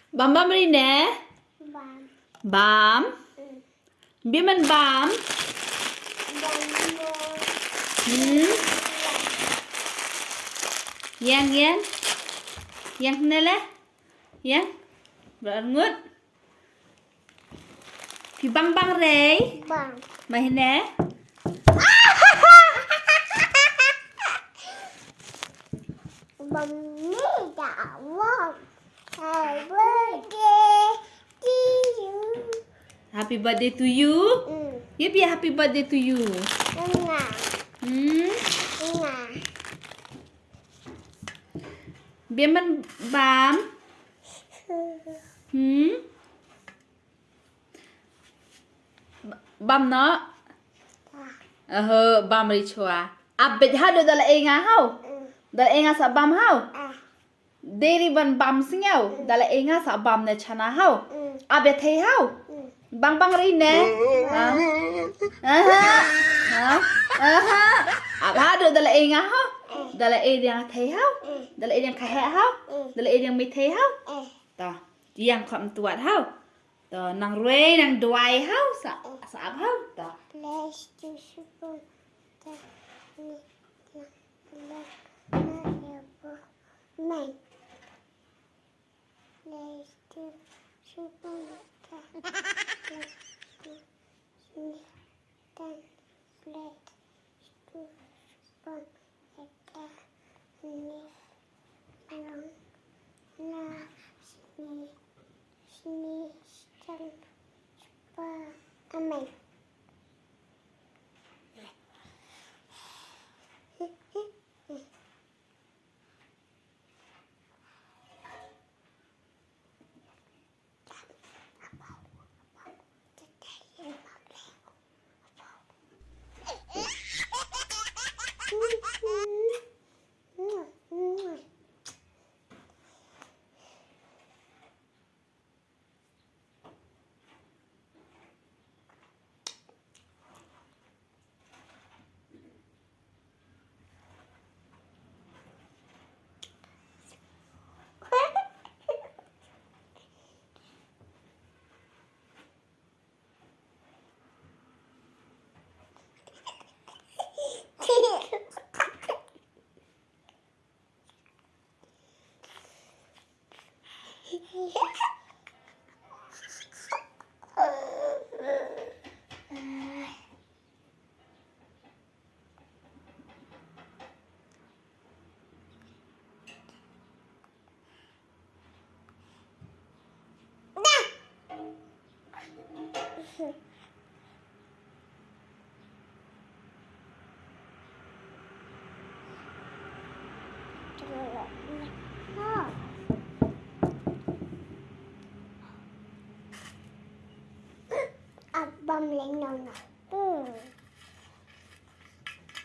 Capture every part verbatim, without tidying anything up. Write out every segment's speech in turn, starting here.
Bam bam ri ne? Bam. Bam. Bia man bam. Hmm. Yang, yang. Yang ne le? Yang. Bar ngut. Phi bang bang rei. Bang. Mai ne. Bang ni da wang. Happy birthday to you. Happy birthday to you. Mm. Ye phi happy birthday to you. Nga. Hmm. Nga. Bia man bam. Hmm. Bam no. Aho bam ri chwa. Abet ha do dala enga hau. Dala enga sa bam hau. Deri ban bam singaw dala enga sa bam ne chana hau. Abet thei hau. Bang bang ri ne. Aha. Aha. Abha do dala enga hau. Dala e diang thei hau. Dala e diang kahe hau. Dala e diang mi thei hau. Ta. Diang kham tuat hau. To nang ruai nang duai hau sa sa ap hau to. Let's do super. Let's do super. Let's do super. Let's do super. Amen. Abang leng nong. Hmm.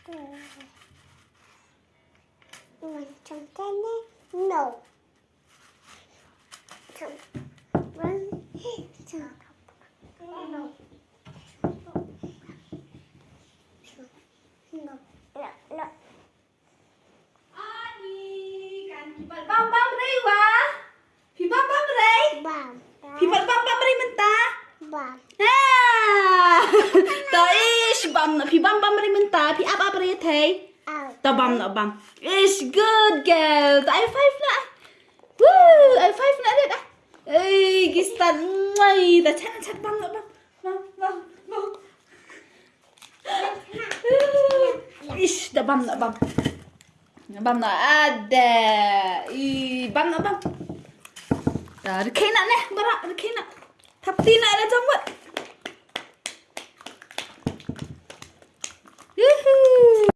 Hmm. Macam kene no. Macam, macam. No. No. No. No. Ani kan ki bam bam rei wa. Phi bam bam rei? Bam. Phi bam bam rei mynta? Bam. Ha! To ish bam na phi bam bam rei mynta phi ap ap rei thei. Ap. To bam na bam. Ish good girl. To ai five na. Woo! Ai five na deh. Ei, gistan. Ai, ta chan chan bam na bam. Bam bam bam. Ish, da bam, da bam. Da bam na ada. I bam na bam. Da rkhie na ne, bara rkhie na. Thap ti na da jam